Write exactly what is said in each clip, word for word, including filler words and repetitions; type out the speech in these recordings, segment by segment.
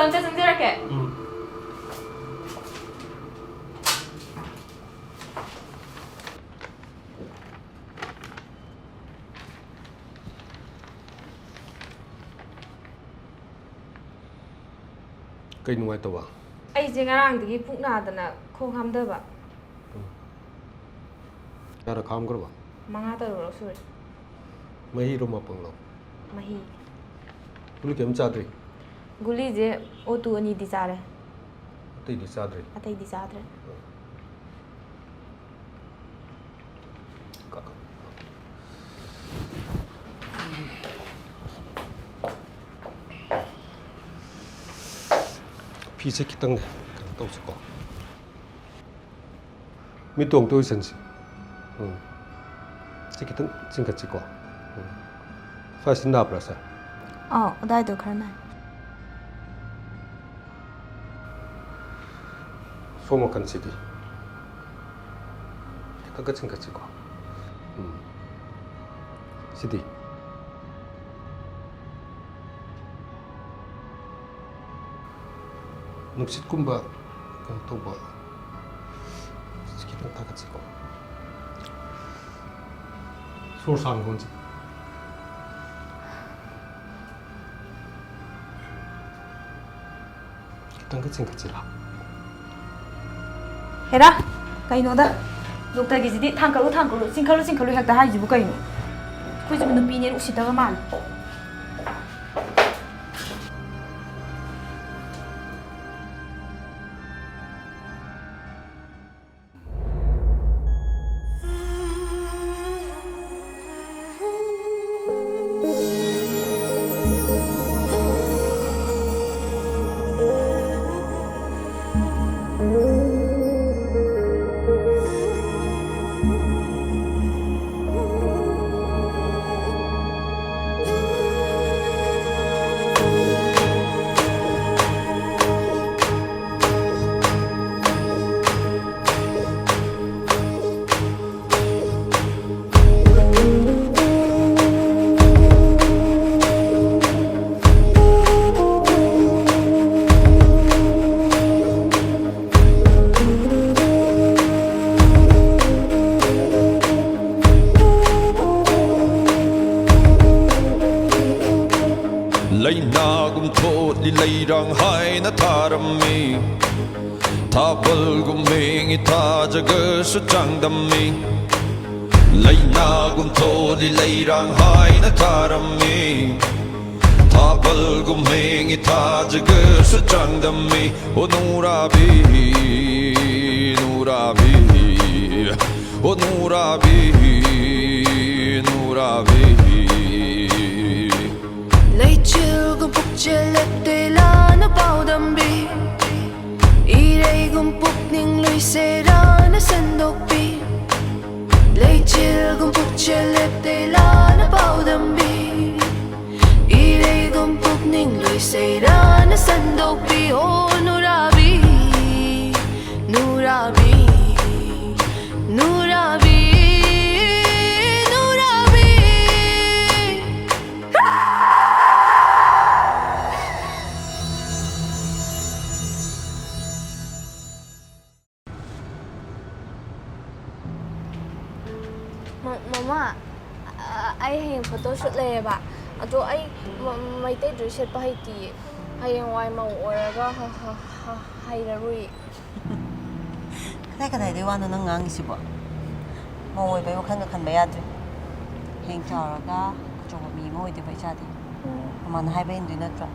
ꯑꯝꯇ ꯆꯪꯖꯔꯛꯀꯦ꯫ ꯎꯝ꯫ ꯀꯩ ꯅꯨꯡꯉꯥꯏꯇꯕ? ꯑꯩꯁꯦ ꯉꯔꯥꯡꯗꯒꯤ ꯄꯨꯛ ꯅꯥꯗꯅ ꯈꯣꯡ ꯍꯥꯝꯊꯕ꯫ ꯎꯝ꯫ ꯀꯌꯥꯔꯛ ꯈꯥꯝꯈ꯭ꯔꯕ? ꯃꯉꯥ ꯇꯔꯨꯛꯂꯛ ꯁꯨꯔꯦ꯫ ꯃꯍꯤꯔꯣ ꯃꯄꯪꯂꯣ? ꯃꯍꯤ꯫ ꯒꯨꯂꯤ ꯀꯩꯝ ꯆꯥꯗ꯭ꯔꯤ? ꯒꯨꯂꯤꯁꯦ ꯑꯣ ꯇꯨ ꯑꯅꯤꯗꯤ ꯆꯥꯔꯦ꯫ ꯑꯇꯩꯗꯤ ꯆꯥꯗ꯭ꯔꯤ? ꯑꯇꯩꯗꯤ ꯆꯥꯗ꯭ꯔꯦ꯫ ꯎꯝ꯫ ꯐꯤꯁꯦ ꯈꯤꯇꯪ ꯀꯩꯅꯣ ꯇꯧꯁꯤꯀꯣ꯫ ꯃꯤꯠ ꯇꯣꯡꯇ ꯑꯣꯏꯁꯟꯁꯤ꯫ ꯎꯝ꯫ ꯁꯤ ꯈꯤꯇꯪ ꯆꯤꯡꯈꯠꯁꯤꯀꯣ꯫ ꯎꯝ꯫ ꯁ꯭ꯋꯥꯏꯁꯤ ꯅꯥꯕ꯭ꯔꯥ, ꯁꯦ? ꯑꯥꯎ, ꯑꯗꯥꯏꯗꯣ ꯈꯔ ꯅꯥꯏ꯫ ꯁꯣꯝ ꯋꯥꯈꯜꯁꯤꯗꯤ ꯈꯤꯇꯪꯒ ꯆꯤꯡꯈꯠꯁꯤꯀꯣ꯫ ꯎꯝ꯫ ꯁꯤꯗꯤ ꯅꯨꯡꯁꯤꯠꯀꯨꯝꯕ ꯀꯩꯅꯣ ꯇꯧꯕ, ꯁꯤ ꯈꯤꯇꯪ ꯊꯥꯒꯠꯁꯤꯀꯣ꯫ ꯁꯣꯔ ꯁꯥꯡꯅ ꯍꯣꯟꯁꯤ꯫ ꯈꯤꯇꯪꯒ ꯆꯤꯡꯈꯠꯁꯤꯔꯥ? ꯍꯦꯔꯥ, ꯀꯩꯅꯣꯗ, ꯗꯣꯛꯇꯔꯒꯤꯁꯤꯗꯤ ꯊꯥꯡꯀꯠꯂꯨ, ꯊꯥꯡꯀꯠꯂꯨ, ꯆꯤꯡꯈꯠꯂꯨ, ꯆꯤꯡꯈꯠꯂꯨ ꯍꯦꯛꯇ ꯍꯥꯏꯁꯤꯕꯨ ꯀꯩꯅꯣ? ꯑꯩꯈꯣꯏꯁꯤꯕꯨ ꯅꯨꯄꯤꯅꯦꯅ ꯎꯁꯤꯠꯇꯕ ꯃꯥꯜꯂꯦ꯫ ꯂꯩꯅꯥꯒꯨꯝ ꯊꯣꯠꯂꯤ ꯂꯩꯔꯥꯡ ꯍꯥꯏꯅ ꯊꯥꯔꯝꯃꯤ꯫ ꯊꯥꯕꯜꯒꯨꯝ ꯃꯦꯡꯉꯤ ꯊꯥꯖꯒꯁꯨ ꯆꯥꯡꯗꯝꯃꯤ꯫ ꯂꯩꯅꯥꯒꯨꯝ ꯊꯣꯠꯂꯤ ꯂꯩꯔꯥꯡ ꯍꯥꯏꯅ ꯊꯥꯔꯝꯃꯤ꯫ ꯊꯥꯕꯜꯒꯨꯝ ꯃꯦꯡꯉꯤ ꯊꯥꯖꯒꯁꯨ ꯆꯥꯡꯗꯝꯃꯤ꯫ ꯑꯣ ꯅꯨꯔꯥꯕꯤ, ꯅꯨꯔꯥꯕꯤ, ꯑꯣ ꯅꯨꯔꯥꯕꯤ, ꯅꯨꯔꯥꯕꯤ꯫ ꯂꯩꯆꯤꯜꯒꯨꯝ ꯄꯨꯛꯆꯦꯜ ꯂꯦꯞꯇꯦ ꯂꯥꯟꯅ ꯄꯥꯎꯗꯝꯕꯤ꯫ ꯏꯔꯩꯒꯨꯝ ꯄꯨꯛꯅꯤꯡ ꯂꯣꯏꯁꯦꯔꯥꯅ ꯁꯟꯗꯣꯛꯄꯤ꯫ ꯂꯩꯆꯤꯜꯒꯨꯝ ꯄꯨꯛꯆꯦꯜ ꯂꯦꯞꯇꯦ ꯂꯥꯟꯅ ꯄꯥꯎꯗꯝꯕꯤ꯫ ꯏꯔꯩꯒꯨꯝ ꯄꯨꯛꯅꯤꯡ ꯂꯣꯏꯁꯦꯔꯥꯅ ꯁꯟꯗꯣꯛꯄꯤ꯫ ꯑꯣ ꯅꯨꯔꯥꯕꯤ, ꯅꯨꯔꯥꯕꯤ, ꯅꯨꯔꯥꯕꯤ, ꯅꯨꯔꯥꯕꯤ꯫ ꯃ-, ꯃꯃꯥ, ꯑ-, ꯑꯩ ꯍꯌꯦꯡ photo shoot ꯂꯩꯌꯦꯕ꯫ ꯑꯗꯣ ꯑꯩ ꯃ-, ꯃꯩꯇꯩ dress ꯁꯦꯠꯄ ꯍꯩꯇꯤꯌꯦ꯫ ꯍꯌꯦꯡꯋꯥꯏ ꯃꯧ ꯑꯣꯏꯔꯒ ꯍ-, ꯍ-, ꯍ-, ꯍꯩꯔꯔꯣꯏ꯫ ꯀꯗꯥꯏ ꯀꯗꯥꯏꯗꯩ ꯋꯥꯅꯣ ꯅꯪ ꯉꯥꯡꯉꯤꯁꯤꯕꯣ? ꯃꯧ ꯑꯣꯏꯕꯩ ꯋꯥꯈꯜꯒ ꯈꯟꯕ ꯌꯥꯗ꯭ꯔꯦ꯫ ꯍꯌꯦꯡ ꯆꯥꯎꯔꯒ ꯑꯆꯧꯕ ꯃꯤ ꯑꯃ ꯑꯣꯏꯗꯣꯏꯕ ꯏꯆꯥꯗꯤ꯫ ꯎꯝ꯫ ꯃꯃꯥꯅ ꯍꯥꯏꯕ ꯏꯟꯗꯣꯏ ꯅꯠꯇ꯭ꯔꯣ?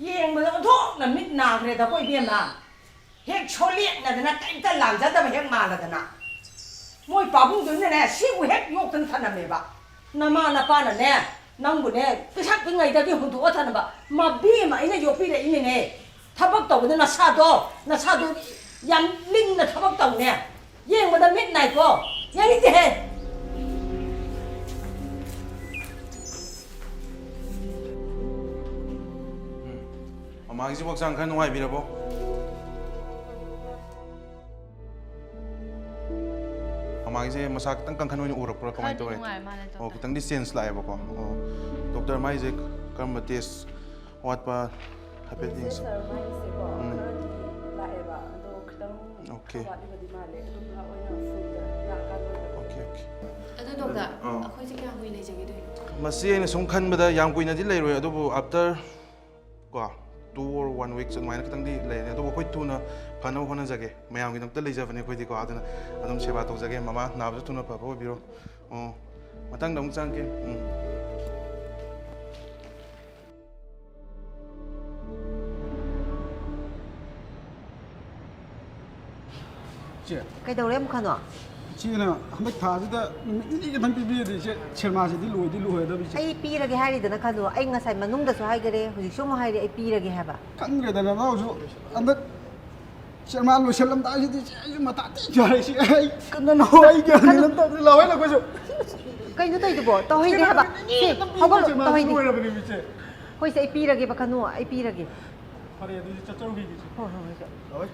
ꯌꯦꯡꯕꯗ ꯑꯣꯟꯊꯣꯛꯅ ꯃꯤꯠ ꯅꯥꯈ꯭ꯔꯦꯗꯀꯣ ꯏꯕꯦꯝꯃ꯫ ꯍꯦꯛ ꯁꯣꯂꯦꯛꯅꯗꯅ ꯀꯩꯝꯇ ꯂꯥꯟꯖꯗꯕ ꯍꯦꯛ ꯃꯥꯜꯂꯗꯅ꯫ ꯃꯣꯏ ꯄꯥꯕꯨꯡꯗꯨꯅꯅꯦ ꯁꯤꯕꯨ ꯍꯦꯛ ꯌꯣꯛꯇꯅ ꯊꯅꯝꯃꯦꯕ꯫ ꯅꯃꯥ ꯅꯄꯥꯅꯅꯦ ꯅꯪꯕꯨꯅꯦ ꯄꯤꯁꯛ ꯄꯤꯛꯉꯩꯗꯒꯤ ꯍꯨꯟꯗꯣꯛꯑ ꯊꯅꯝꯕ ꯃꯕꯦꯝꯃ ꯑꯩꯅ ꯌꯣꯛꯄꯤꯔꯛꯏꯅꯤꯅꯦ꯫ ꯊꯕꯛ ꯇꯧꯕꯗ ꯅꯁꯥꯗꯣ, ꯅꯁꯥꯗꯣ ꯌꯥꯝ ꯂꯤꯡꯅ ꯊꯕꯛ ꯇꯧꯅꯦ꯫ ꯌꯦꯡꯕꯗ ꯃꯤꯠ ꯅꯥꯏꯀꯣ꯫ ꯌꯦꯡꯅꯤꯡꯗꯦꯍꯦ꯫ ꯎꯝ꯫ ꯃꯃꯥꯒꯤꯁꯤꯕꯨ ꯍꯛꯆꯥꯡ ꯈꯔ ꯅꯨꯡꯉꯥꯏꯕꯤꯔꯕꯣ? ꯃꯃꯥꯒꯤꯁꯦ ꯃꯁꯥ ꯈꯤꯇꯪ ꯀꯟꯈꯠ ꯑꯣꯏꯅ ꯎꯔꯛꯄ꯭ꯔꯥ? ꯀꯃꯥꯏꯅ ꯈꯔꯗꯤ ꯇꯧꯋꯦ? ꯅꯨꯡꯉꯥꯏ ꯃꯥꯜꯂꯦ, ꯑꯣ, ꯗꯣꯛꯇꯔ꯫ ꯈꯤꯇꯪꯗꯤ change ꯂꯥꯛꯑꯦꯕꯀꯣ꯫ ꯑꯣ, ꯗꯣꯛꯇꯔ, ꯃꯥꯏꯁꯦ ꯀꯔꯝꯕ test ꯋꯥꯠꯄ ꯍꯥꯏꯐꯦꯠ ꯌꯦꯡꯁꯤ꯫ ꯁꯤꯁꯦ ꯁꯥꯔ ꯃꯥꯒꯤꯁꯦꯀꯣ, ꯎꯝ꯫ ꯈꯔꯗꯤ Okay. ꯋꯥꯠꯂꯤꯕꯗꯤ ꯃꯥꯜꯂꯦ꯫ ꯑꯗꯨꯝ ꯄꯨꯂꯞ ꯑꯣꯏꯅ ꯐꯨꯜꯗ ꯂꯥꯛꯑꯀꯥꯟꯗ ꯑꯣꯏꯅ Okay, okay. ꯑꯗꯨ ꯗꯣꯛꯇꯔ, ꯑꯥ꯫ ꯑꯩꯈꯣꯏꯁꯦ ꯀꯌꯥꯝ ꯀꯨꯏꯅ ꯂꯩꯖꯒꯦꯗꯣꯏꯅꯣ? ꯃꯁꯤ ꯑꯩꯅ ꯁꯨꯝ ꯈꯟꯕꯗ ꯌꯥꯝ ꯀꯨꯏꯅꯗꯤ ꯂꯩꯔꯣꯏ, ꯑꯗꯨꯕꯨ after ꯀꯣ, two or one weeks ꯑꯗꯨꯃꯥꯏꯅ ꯈꯤꯇꯪꯗꯤ ꯂꯩꯔꯅꯤ꯫ ꯑꯗꯨꯕꯨ ꯑꯩꯈꯣꯏ ꯊꯨꯅ ꯐꯅꯕ ꯍꯣꯠꯅꯖꯒꯦ꯫ ꯃꯌꯥꯝꯒꯤꯗꯃꯛꯇ ꯂꯩꯖꯕꯅꯤꯀꯣ, ꯑꯗꯨꯅ ꯑꯗꯨꯝ ꯁꯦꯕꯥ ꯇꯧꯖꯒꯦ꯫ ꯃꯃꯥ ꯅꯥꯕꯁꯨ ꯊꯨꯅ ꯐꯕ ꯑꯣꯏꯕꯤꯔꯣ꯫ ꯑꯣ, ꯃꯊꯪꯗ ꯑꯃꯨꯛ ꯆꯪꯉꯛꯀꯦ꯫ ꯎꯝ꯫ ꯏꯆꯦ꯫ ꯀꯩꯗꯧꯔꯦ ꯑꯃꯨꯛ ꯈꯟꯅꯣ? ꯏꯆꯦꯅ ꯍꯟꯗꯛ ꯊꯥꯁꯤꯗ ꯅꯨꯃꯤꯠ ꯅꯤꯅꯤ ꯈꯛꯇꯪ ꯄꯤꯕꯤꯔꯗꯤ ꯏꯆꯦ, ꯁꯤꯅꯦꯃꯥꯁꯤꯗꯤ ꯂꯣꯏꯗꯤ ꯂꯣꯏꯔꯗꯕ ꯏꯆꯦ꯫ ꯑꯩ ꯄꯤꯔꯒꯦ ꯍꯥꯏꯔꯤꯗꯅ ꯈꯟꯅꯣ꯫ ꯑꯩ ꯉꯁꯥꯏ ꯃꯅꯨꯡꯗꯁꯨ ꯍꯥꯏꯈꯔꯦ, ꯍꯧꯖꯤꯛꯁꯨ ꯑꯃꯨꯛ ꯍꯥꯏꯔꯦ, ꯑꯩ ꯄꯤꯔꯒꯦ ꯍꯥꯏꯕ꯫ ꯈꯪꯗ꯭ꯔꯦꯗ ꯅꯅꯥꯎꯁꯨ ꯍꯟꯗꯛ ꯁꯤꯅꯦꯃꯥ ꯂꯣꯏꯁꯤꯜꯂꯝꯗꯥꯏꯁꯤꯗꯤ ꯏꯆꯦ, ꯑꯩꯁꯨ ꯃꯊꯥ ꯊꯤ ꯁꯥꯔꯦ ꯏꯆꯦ꯫ ꯑꯩ ꯀꯟꯅ ꯅꯥꯎ ꯑꯩ ꯒ꯭ꯌꯥꯟ ꯃꯦꯟ ꯑꯝ ꯇꯥꯗ꯭ꯔꯦ꯫ ꯂꯥꯎꯍꯦ ꯅꯈꯣꯏꯁꯨ꯫ ꯀꯩꯅꯣ ꯇꯧꯔꯤꯗꯨꯕꯣ? ꯇꯧꯍꯩꯗꯦ ꯍꯥꯏꯕ꯫ ꯁꯦ, ꯁꯦ, ꯍꯧꯒꯠꯂꯣ, ꯁꯦ, ꯃꯥꯁꯨ ꯇꯧꯍꯩꯗꯦ꯫ ꯂꯣꯏꯔꯕꯅꯦꯕ ꯏꯆꯦ꯫ ꯍꯣꯏꯁꯦ, ꯑꯩ ꯄꯤꯔꯒꯦꯕ, ꯈꯟꯅꯣ, ꯑꯩ ꯄꯤꯔꯒꯦ꯫ ꯐꯔꯦ, ꯑꯗꯨꯗꯤ ꯆꯠꯆꯔꯨꯈꯤꯒꯦ ꯏꯆꯦ꯫ ꯍꯣꯏ, ꯍꯣꯏ, ꯍꯣꯏ, ꯏꯆꯦ꯫ ꯂꯥꯎꯍꯦ꯫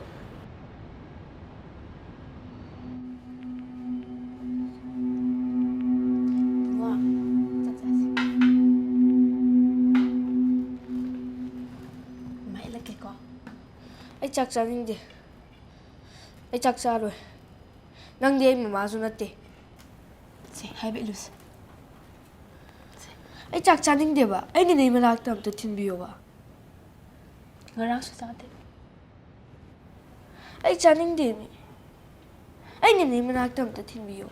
ꯏꯕꯨꯡꯉꯣ, ꯆꯥꯛ ꯆꯥꯁꯤ꯫ ꯃꯃꯥ ꯏꯜꯂꯛꯀꯦꯀꯣ꯫ ꯑꯩ ꯆꯥꯛ ꯆꯥꯅꯤꯡꯗꯦ꯫ ꯑꯩ ꯆꯥꯛ ꯆꯥꯔꯣꯏ꯫ ꯅꯪꯗꯤ ꯑꯩ ꯃꯃꯥꯁꯨ ꯅꯠꯇꯦ꯫ ꯁꯦ, ꯍꯥꯏꯕ ꯏꯜꯂꯨꯁꯦ꯫ ꯑꯩ ꯆꯥꯛ ꯆꯥꯅꯤꯡꯗꯦꯕ꯫ ꯑꯩ ꯅꯦꯅꯦ ꯃꯅꯥꯛꯇ ꯑꯝꯇ ꯊꯤꯟꯕꯤꯌꯣꯕ꯫ ꯉꯔꯥꯡꯁꯨ ꯆꯥꯗꯦ꯫ ꯑꯩ ꯆꯥꯅꯤꯡꯗꯦꯃꯤ꯫ ꯑꯩ ꯅꯦꯅꯦ ꯃꯅꯥꯛꯇ ꯑꯝꯇ ꯊꯤꯟꯕꯤꯌꯣ꯫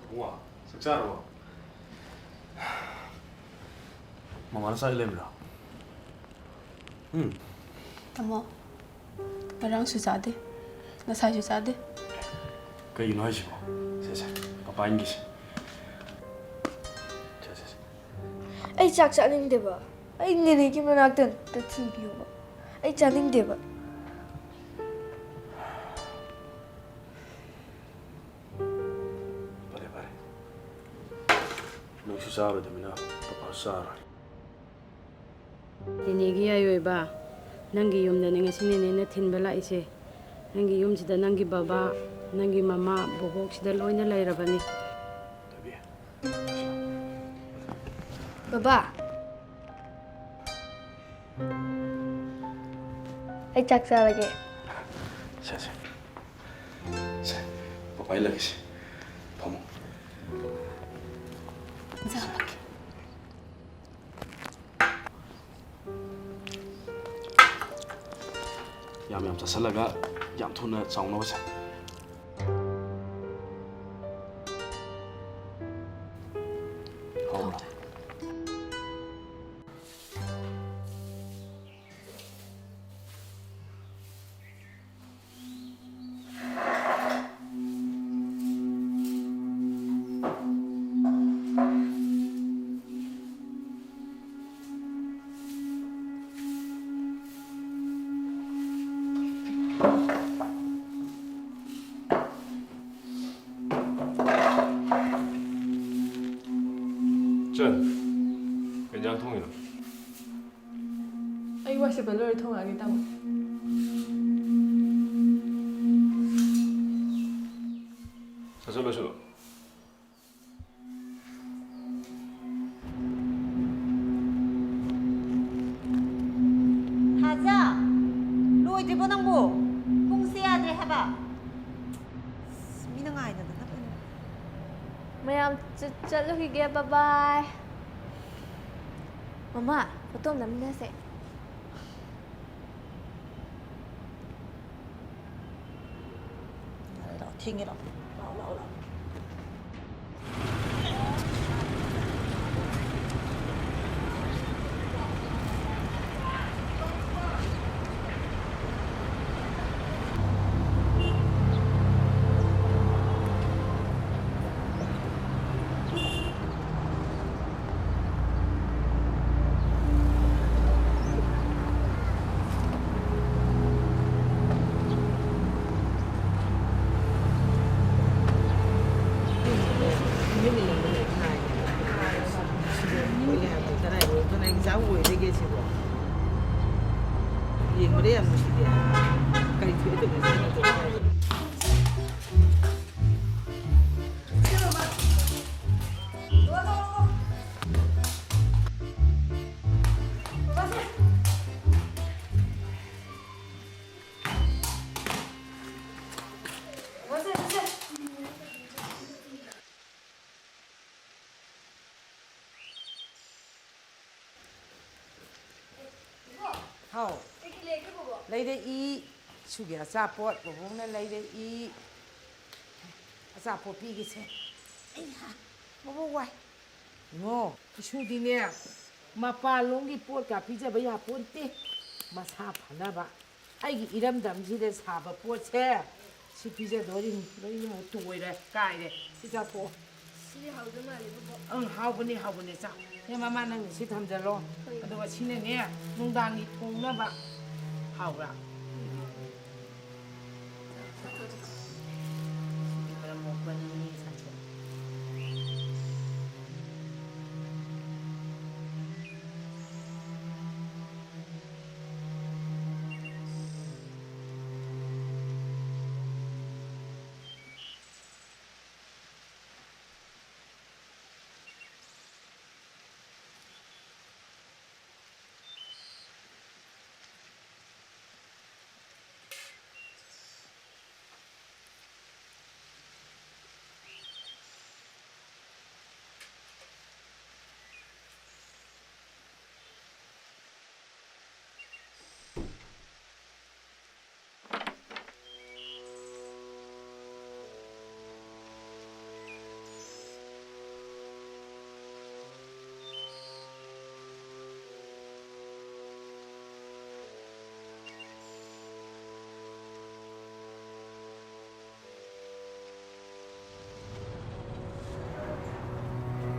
ꯏꯕꯨꯡꯉꯣ, ꯆꯥꯛ ꯆꯥꯔꯕꯣ? ꯃꯃꯥꯅ ꯆꯥꯛ ꯏꯜꯂꯝꯃꯤꯔꯣ? ꯎꯝ꯫ ꯇꯥꯃꯣ, ꯉꯔꯥꯡꯁꯨ ꯆꯥꯗꯦ, ꯉꯁꯥꯏꯁꯨ ꯆꯥꯗꯦ꯫ ꯀꯩꯒꯤꯅꯣ ꯍꯥꯏꯁꯤꯕꯣ? ꯁꯦ, ꯁꯦ, ꯄꯄꯥ ꯏꯟꯒꯦꯁꯦ꯫ ꯁꯦ, ꯁꯦ, ꯁꯦ꯫ ꯑꯩ ꯆꯥꯛ ꯆꯥꯅꯤꯡꯗꯦꯕ꯫ ꯑꯩ ꯅꯦꯅꯦꯒꯤ ꯃꯅꯥꯛꯇ ꯑꯝꯇ ꯊꯤꯟꯕꯤꯌꯣꯕ꯫ ꯑꯩ ꯆꯥꯅꯤꯡꯗꯦꯕ꯫ ꯐꯔꯦ, ꯐꯔꯦ꯫ ꯅꯪꯁꯨ ꯆꯥꯔꯣꯏꯗꯕꯅꯤꯅ ꯄꯄꯥꯁꯨ ꯆꯥꯔꯣꯏ꯫ ꯅꯦꯅꯦꯒꯤ ꯌꯥꯏꯑꯣꯏꯕ, ꯅꯪꯒꯤ ꯌꯨꯝꯗꯅꯦ ꯉꯁꯤ ꯅꯦꯅꯦꯅ ꯊꯤꯟꯕ ꯂꯥꯛꯏꯁꯦ꯫ ꯅꯪꯒꯤ ꯌꯨꯝꯁꯤꯗ ꯅꯪꯒꯤ ꯕꯕꯥ, ꯅꯪꯒꯤ ꯃꯃꯥ, ꯕꯣꯕꯣꯛꯁꯤꯗ ꯂꯣꯏꯅ ꯂꯩꯔꯕꯅꯤ꯫ ꯊꯣꯏꯕꯤ꯫ ꯕꯕꯥ, ꯑꯩ ꯆꯥꯛ ꯆꯥꯔꯒꯦ꯫ ꯁꯦ, ꯁꯦ꯫ ꯁꯦ, ꯄꯄꯥ ꯏꯜꯂꯒꯦꯁꯦ꯫ ꯐꯝꯃꯣ꯫ ꯏꯟꯁꯥꯡ ꯍꯥꯞꯄꯛꯀꯦ꯫ ꯌꯥꯝ ꯌꯥꯝ ꯆꯥꯁꯤꯜꯂꯒ ꯌꯥꯝ ꯊꯨꯅ ꯆꯥꯎꯅꯕꯁꯦ꯫ ꯍꯥꯎꯕ꯭ꯔꯥ? ꯆꯟ, ꯀꯩ ꯏꯟꯖꯥꯡ ꯊꯣꯡꯉꯤꯅꯣ? ꯑꯩ ꯋꯥꯏ ꯁꯤꯠꯄ ꯂꯣꯏꯔ ꯊꯣꯡꯉꯛꯑꯒꯦ, ꯇꯥꯃꯣ꯫ ꯁꯠ ꯁꯠ ꯂꯣꯏꯁꯤꯜꯂꯣ꯫ ꯊꯥꯖ, ꯂꯣꯏꯗ꯭ꯔꯤꯕꯣ ꯅꯪꯕꯨ? ꯄꯨꯡꯁꯦ ꯌꯥꯗ꯭ꯔꯦ ꯍꯥꯏꯕ꯫ ꯑꯁ, ꯃꯤꯅ ꯉꯥꯏꯅꯗꯅ ꯂꯣꯏꯅ꯫ ꯃꯌꯥꯝ ꯆꯠ-, ꯆꯠꯂꯨꯈꯤꯒꯦ, bye bye꯫ ꯃꯃꯥ, ꯐꯣꯇꯣ ꯑꯃ ꯅꯝꯃꯤꯟꯅꯁꯦ꯫ ꯌꯥꯔꯦ, ꯂꯥꯛꯑꯣ, ꯊꯦꯡꯉꯦ, ꯂꯥꯛꯑꯣ꯫ ꯂꯥꯛꯑꯣ, ꯂꯥꯛꯑꯣ, ꯂꯥꯛꯑꯣ꯫ ꯌꯦꯡꯕꯗ ꯌꯥꯝ ꯅꯨꯡꯁꯤꯗꯦ꯫ ꯀꯔꯤ ꯊꯣꯛꯏ ꯇꯧꯔꯤꯁꯦ? ꯂꯩꯔꯛꯏ꯫ ꯏꯁꯨꯒꯤ ꯑꯆꯥꯄꯣꯠ ꯕꯣꯕꯣꯛꯅ ꯂꯩꯔꯛꯏ꯫ ꯑꯆꯥꯄꯣꯠ ꯄꯤꯒꯦꯁꯦ꯫ ꯑꯩ ꯕꯣꯕꯣꯛ ꯋꯥꯏ꯫ ꯏꯉꯣ, ꯏꯁꯨꯗꯤꯅꯦ, ꯃꯄꯥꯟꯂꯣꯝꯒꯤ ꯄꯣꯠꯀ ꯄꯤꯖꯕ ꯌꯥꯄꯣꯟꯇꯦ꯫ ꯃꯁꯥ ꯐꯅꯕ꯫ ꯑꯩꯒꯤ ꯏꯔꯝꯗꯝꯁꯤꯗ ꯁꯥꯕ ꯄꯣꯠꯁꯦ ꯁꯤ ꯄꯤꯖꯗꯣꯔꯤꯅꯤ꯫ ꯂꯣꯏꯅ ꯇꯣꯏꯔꯦ, ꯀꯥꯏꯔꯦ꯫ ꯁꯤ ꯆꯥꯊꯣꯛꯑꯣ꯫ ꯁꯤꯗꯤ ꯍꯥꯎꯗꯧ ꯃꯥꯜꯂꯦ, ꯕꯣꯕꯣꯛ꯫ ꯑꯪ, ꯍꯥꯎꯕꯅꯦ, ꯍꯥꯎꯕꯅꯦ, ꯆꯥꯎ꯫ ꯁꯦ, ꯃꯃꯥ, ꯅꯪ ꯁꯤ ꯊꯝꯖꯜꯂꯣ꯫ ꯍꯣꯏ꯫ ꯑꯗꯨꯒ ꯁꯤꯅꯅꯦ, ꯅꯨꯡꯗꯥꯡꯒꯤ ꯊꯣꯡꯅꯕ꯫ ꯍꯥꯎꯕ꯭ꯔꯥ? ꯁꯤꯗꯤ ꯃꯔꯝ ꯃꯣꯛꯄꯅꯤ, ꯆꯥꯊꯣꯛꯑꯣ꯫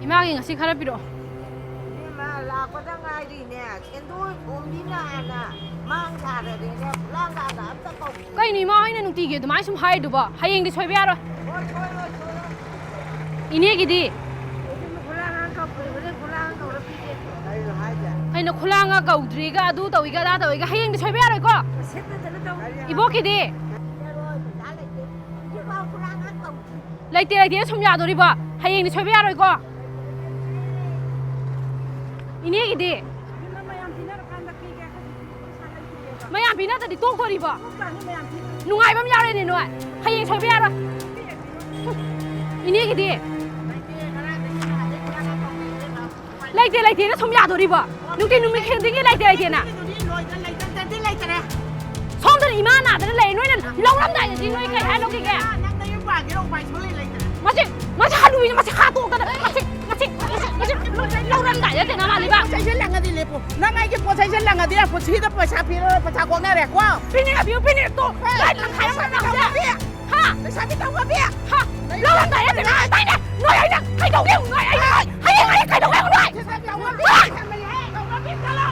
ꯏꯃꯥꯒꯤ ꯉꯁꯤ ꯈꯔ ꯄꯤꯔꯛꯑꯣ꯫ ꯏꯕꯦꯝꯃ, ꯂꯥꯛꯄꯗ ꯉꯥꯏꯔꯤꯅꯦ꯫ ꯁꯦꯟꯗꯣꯏ ꯈꯣꯝꯕꯤꯅ ꯍꯥꯟꯅ ꯃꯥꯡ ꯊꯥꯔꯗꯤꯅꯦ, ꯈꯨꯂꯥꯡ ꯀꯥꯟꯗ ꯑꯝꯇ ꯀꯧ꯫ ꯀꯩꯅꯣ ꯏꯃꯥ ꯍꯣꯏꯅ ꯅꯨꯡꯇꯤꯒꯤ ꯑꯗꯨꯃꯥꯏꯅ ꯁꯨꯝ ꯍꯥꯏꯔꯤꯗꯨꯕꯣ? ꯍꯌꯦꯡꯗꯤ ꯁꯣꯏꯕ ꯌꯥꯔꯣꯏ꯫ ꯍꯣꯏ, ꯁꯣꯏꯔꯣꯏ, ꯁꯣꯏꯔꯣꯏ꯫ ꯏꯅꯦꯒꯤꯗꯤ? ꯏꯕꯦꯝꯃ, ꯈꯨꯂꯥꯡ ꯀꯧꯔꯦ, ꯍꯣꯔꯦꯟ ꯈꯨꯂꯥꯡ ꯀꯧꯔ ꯄꯤꯒꯦ꯫ ꯀꯩꯅꯣ ꯍꯥꯏꯁꯦ? ꯀꯩꯅꯣ ꯈꯨꯂꯥꯡꯒ ꯀꯧꯗ꯭ꯔꯤꯒ, ꯑꯗꯨ ꯇꯧꯏꯒ, ꯑꯗꯥ ꯇꯧꯏꯒ, ꯍꯌꯦꯡꯗꯤ ꯁꯣꯏꯕ ꯌꯥꯔꯣꯏꯀꯣ? ꯁꯦꯠꯇꯗꯅ ꯇꯧ꯫ ꯏꯕꯣꯛꯀꯤꯗꯤ? ꯌꯥꯔꯣꯏ, ꯄꯩꯁꯥ ꯂꯩꯇꯦ꯫ ꯍꯧꯖꯤꯛꯐꯥꯎ ꯈꯨꯂꯥꯡ ꯀꯧꯗ꯭ꯔꯤ꯫ ꯂꯩꯇꯦ, ꯂꯩꯇꯦ ꯁꯨꯝ ꯌꯥꯗꯣꯔꯤꯕꯣ? ꯍꯌꯦꯡꯗꯤ ꯁꯣꯏꯕ ꯌꯥꯔꯣꯏꯀꯣ? ꯏꯅꯦꯒꯤꯗꯤ? ꯃꯌꯥꯝ ꯄꯤꯅꯔꯀꯥꯟꯗ ꯄꯤꯒꯦ꯫ ꯃꯌꯥꯝ ꯄꯤꯅꯗ꯭ꯔꯗꯤ ꯇꯣꯛꯇꯣꯔꯤꯕꯣ? ꯇꯣꯛꯇꯥꯅꯤ ꯃꯌꯥꯝ ꯄꯤꯗ꯭ꯔꯗꯤ꯫ ꯅꯨꯡꯉꯥꯏꯕ ꯑꯃ ꯌꯥꯎꯔꯦꯅꯦ ꯅꯣꯏ꯫ ꯍꯌꯦꯡ ꯁꯣꯏꯕ ꯌꯥꯔꯣꯏ꯫ ꯏꯅꯦꯒꯤꯗꯤ? ꯂꯩꯇꯦ, ꯂꯩꯇꯦꯅ ꯁꯨꯝ ꯌꯥꯗꯣꯔꯤꯕꯣ? ꯅꯨꯡꯇꯤ ꯅꯨꯃꯤꯠ ꯈꯨꯗꯤꯡꯒꯤ ꯂꯩꯇꯦ, ꯂꯩꯇꯦꯅ꯫ ꯂꯣꯏꯗ ꯂꯩꯇꯗꯤ ꯂꯩꯇꯔꯦ꯫ ꯏꯃꯥ ꯅꯥꯗꯅ ꯂꯩ꯫ ꯅꯣꯏꯅ ꯂꯧꯔꯝꯗꯥꯏꯗꯗꯤ ꯅꯣꯏ ꯀꯩ ꯍꯥꯏ ꯂꯧꯈꯤꯒꯦ? ꯅꯪ ꯅꯌꯨꯝ ꯄꯥꯟꯒꯦꯔꯣ? ꯎꯄꯥꯏ ꯁꯨꯡꯂꯩ ꯂꯩꯇ꯭ꯔꯦ꯫ ꯃꯁꯤ, ꯃꯁꯤ ꯍꯅꯨꯕꯤꯁꯦ, ꯃꯁꯤ ꯍꯥꯠꯇꯣꯛꯇꯅ, ꯃꯁꯤ, ꯃꯁꯤ, ꯃꯁꯤ, ꯃꯁꯤ ꯂꯧꯔꯝꯗꯥꯏꯗ ꯇꯦꯅꯥ ꯃꯥꯜꯂꯤꯕ꯫ ꯄꯣꯠ ꯆꯩꯁꯦ ꯂꯪꯉꯗꯤ ꯂꯦꯞꯄꯨ꯫ ꯅꯪ ꯑꯩꯒꯤ ꯄꯣꯠ ꯆꯩꯁꯦ ꯂꯪꯉꯗꯤ ꯄꯨꯟꯁꯤꯗ ꯄꯩꯁꯥ ꯄꯤꯔꯔꯣꯏ, ꯄꯩꯁꯥ ꯀꯣꯛꯅꯔꯦ, ꯀꯣ? ꯄꯤꯅꯤꯡꯉ ꯄꯤꯌꯨ, ꯄꯤꯅꯤꯡꯉ ꯇꯣꯛ꯫ ꯍꯣꯏ, ꯂꯣꯏ ꯇꯪꯈꯥꯏ ꯑꯃ ꯂꯩꯁꯥꯕꯤ ꯂꯪꯉꯁꯦ꯫ ꯇꯧꯕꯤ꯫ ꯍꯥ? ꯂꯩꯁꯥꯕꯤ ꯇꯧꯕꯤ꯫ ꯍꯥ? ꯂꯧꯔꯝꯗꯥꯏꯗ ꯇꯦꯅꯥ ꯇꯥꯏꯅꯦ꯫ ꯅꯣꯏ ꯑꯩꯅ ꯀꯩꯗꯧꯒꯦ? ꯅꯣꯏ ꯑꯩꯅ ꯍꯌꯦꯡ ꯑꯩ ꯀꯩꯗꯧꯒꯦ? ꯅꯣꯏ꯫ ꯂꯩꯁꯥꯕꯤ ꯇꯧꯕꯤ꯫ ꯍꯥ? ꯇꯧꯕꯤ ꯆꯠꯂꯣ꯫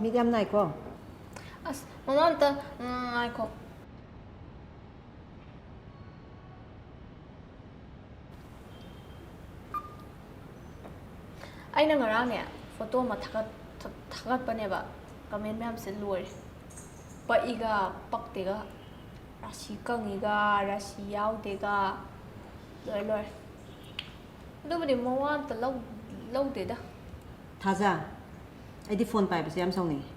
ꯃꯤꯠ ꯌꯥꯝ ꯅꯥꯏꯀꯣ꯫ ꯑꯁ, ꯃꯃꯥ ꯑꯝꯇ, ꯎꯝ, ꯉꯥꯏꯈꯣ꯫ ꯑꯩꯅ ꯉꯔꯥꯡꯅꯦ, ꯐꯣꯇꯣ ꯑꯃ ꯊꯥꯒꯠ-, ꯊꯥ-, ꯊꯥꯒꯠꯄꯅꯦꯕ, comment ꯃꯌꯥꯝꯁꯦ ꯂꯣꯏꯔꯦ꯫ ꯄꯛꯏꯒ ꯄꯛꯇꯦꯒ, ꯔꯥꯁꯤ ꯀꯪꯉꯤꯒ ꯔꯥꯁꯤ ꯌꯥꯎꯗꯦꯒ, ꯂꯣꯏꯔꯦ, ꯂꯣꯏꯔꯦ꯫ ꯑꯗꯨꯕꯨꯗꯤ ꯃꯋꯥ ꯑꯝꯇ ꯂꯧ-, ꯂꯧꯗꯦꯗ꯫ ꯊꯥꯖ, ꯑꯩꯗꯤ ꯐꯣꯟ ꯄꯥꯏꯕꯁꯦ ꯌꯥꯝ ꯁꯥꯎꯅꯤꯡꯉꯤ꯫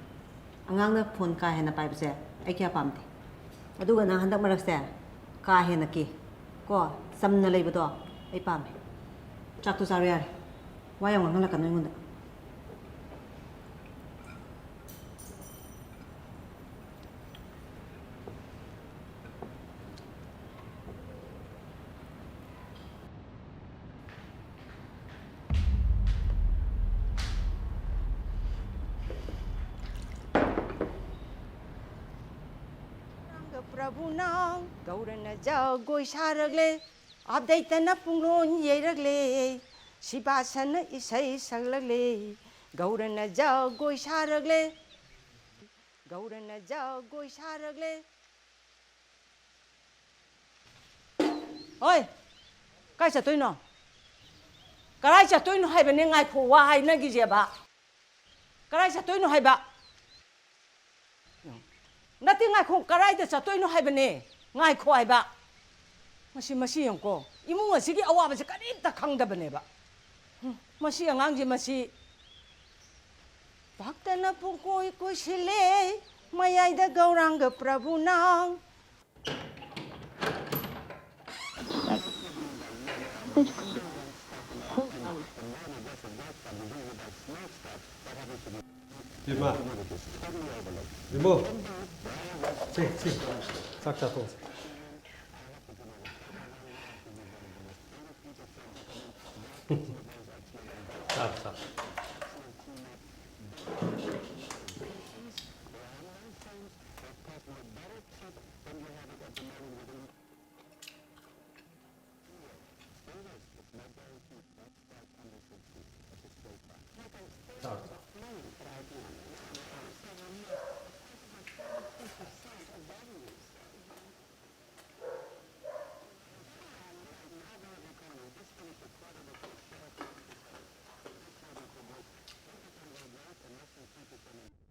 ꯑꯉꯥꯡꯅ ꯐꯣꯟ ꯀꯥ ꯍꯦꯟꯅ ꯄꯥꯏꯕꯁꯦ ꯑꯩ ꯀꯌꯥ ꯄꯥꯝꯗꯦ꯫ ꯑꯗꯨꯒ ꯅꯪ ꯍꯟꯗꯛ ꯃꯔꯛꯁꯦ ꯀꯥ ꯍꯦꯟꯅ ꯀꯦ꯫ ꯀꯣ, ꯆꯝꯅ ꯂꯩꯕꯗꯣ ꯑꯩ ꯄꯥꯝꯃꯦ꯫ ꯆꯥꯛꯇꯣ ꯆꯥꯔꯣ ꯌꯥꯔꯦ꯫ ꯋꯥ ꯌꯥꯝ ꯉꯥꯡꯍꯜꯂꯛꯀꯅꯨ ꯑꯩꯉꯣꯟꯗ꯫ ꯒꯧꯔꯥꯡꯒ ꯄ꯭ꯔꯚꯨꯅ ꯒꯧꯔꯅ ꯖꯒꯣꯏ ꯁꯥꯔꯛꯂꯦ, ꯑꯕꯗꯩꯇꯅ ꯄꯨꯡꯂꯣꯟ ꯌꯩꯔꯛꯂꯦ, ꯁꯤꯕꯥꯁꯅ ꯏꯁꯩ ꯁꯛꯂꯛꯂꯦ, ꯒꯧꯔꯅ ꯖꯒꯣꯏ ꯁꯥꯔꯛꯂꯦ, ꯒꯧꯔꯅ ꯖꯒꯣꯏ ꯁꯥꯔꯛꯂꯦ꯫ ꯍꯣꯏ, ꯀꯥꯏ ꯆꯠꯇꯣꯏꯅꯣ? ꯀꯔꯥꯏ ꯆꯠꯇꯣꯏꯅꯣ ꯍꯥꯏꯕꯅꯦ? ꯉꯥꯏꯈꯣ, ꯋꯥ ꯍꯥꯏꯅꯈꯤꯁꯦꯕ꯫ ꯀꯔꯥꯏ ꯆꯠꯇꯣꯏꯅꯣ ꯍꯥꯏꯕ? ꯅꯠꯇꯦ, ꯉꯥꯏꯈꯣ, ꯀꯔꯥꯏꯗ ꯆꯠꯇꯣꯏꯅꯣ ꯍꯥꯏꯕꯅꯦ? ꯉꯥꯏꯈꯣ ꯍꯥꯏꯕ꯫ ꯃꯁꯤ, ꯃꯁꯤ ꯌꯦꯡꯉꯨꯀꯣ, ꯏꯃꯨꯡ ꯑꯁꯤꯒꯤ ꯑꯋꯥꯕꯁꯦ ꯀꯔꯤꯝꯇ ꯈꯪꯗꯕꯅꯦꯕ꯫ ꯍꯨꯝ, ꯃꯁꯤ ꯑꯉꯥꯡꯁꯦ, ꯃꯁꯤ ꯄꯥꯛꯇꯅ ꯄꯨꯡꯀꯣꯏ ꯀꯣꯏꯁꯤꯜꯂꯦ, ꯃꯌꯥꯏꯗ ꯒꯧꯔꯥꯡꯒ ꯄ꯭ꯔꯚꯨꯅ꯫ ꯏꯃꯥ, ꯏꯃꯣ, ꯁꯤ, ꯁꯤ, ꯆꯥꯛ ꯆꯥꯊꯣꯛꯑꯁꯤ꯫ ꯆꯥꯛ ꯆꯥ꯫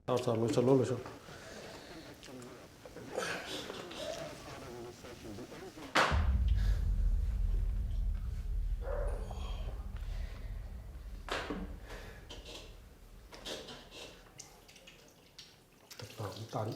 ꯆꯥꯎ, ꯆꯥꯎ, ꯂꯣꯏꯁꯜꯂꯣ, ꯂꯣꯏꯁꯜꯂꯣ꯫ ꯇꯥꯅꯤ꯫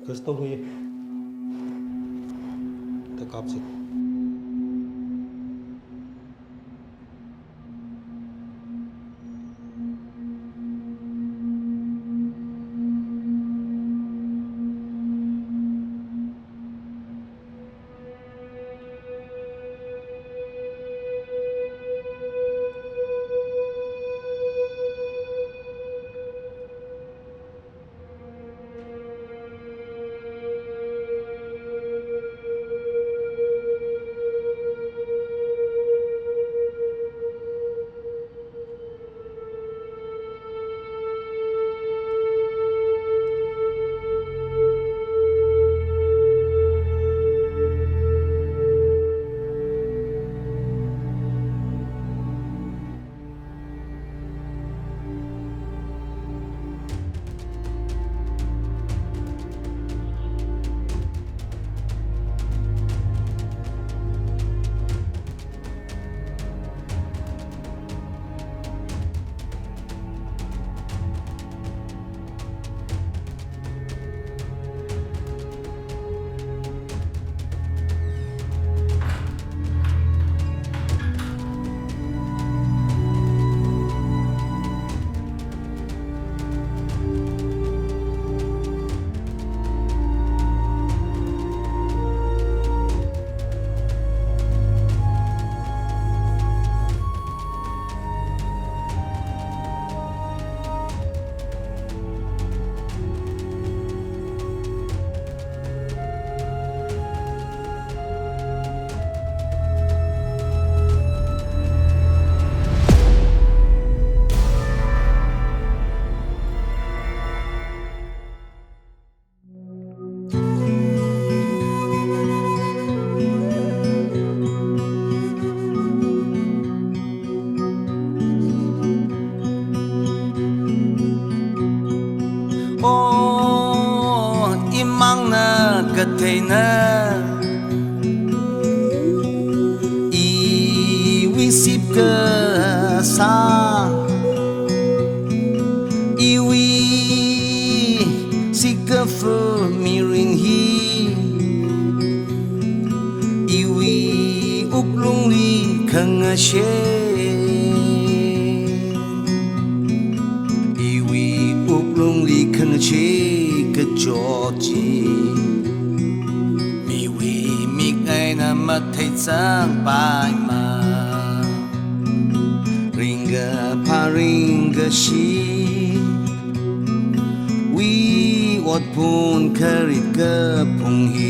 ꯀꯩꯁꯨ ꯇꯧꯔꯣꯏꯌꯦ꯫ ꯑꯝꯇ ꯀꯥꯞꯁꯤ꯫ Iwi sip kasa, iwi sikafu mirin hi, iwi uklungli khangashe, iwi uklungli khangashe kachochi. Miwi mik aina mathei chang paima, ringa pha ringa shi, wi ot pun kharit ka phung hi.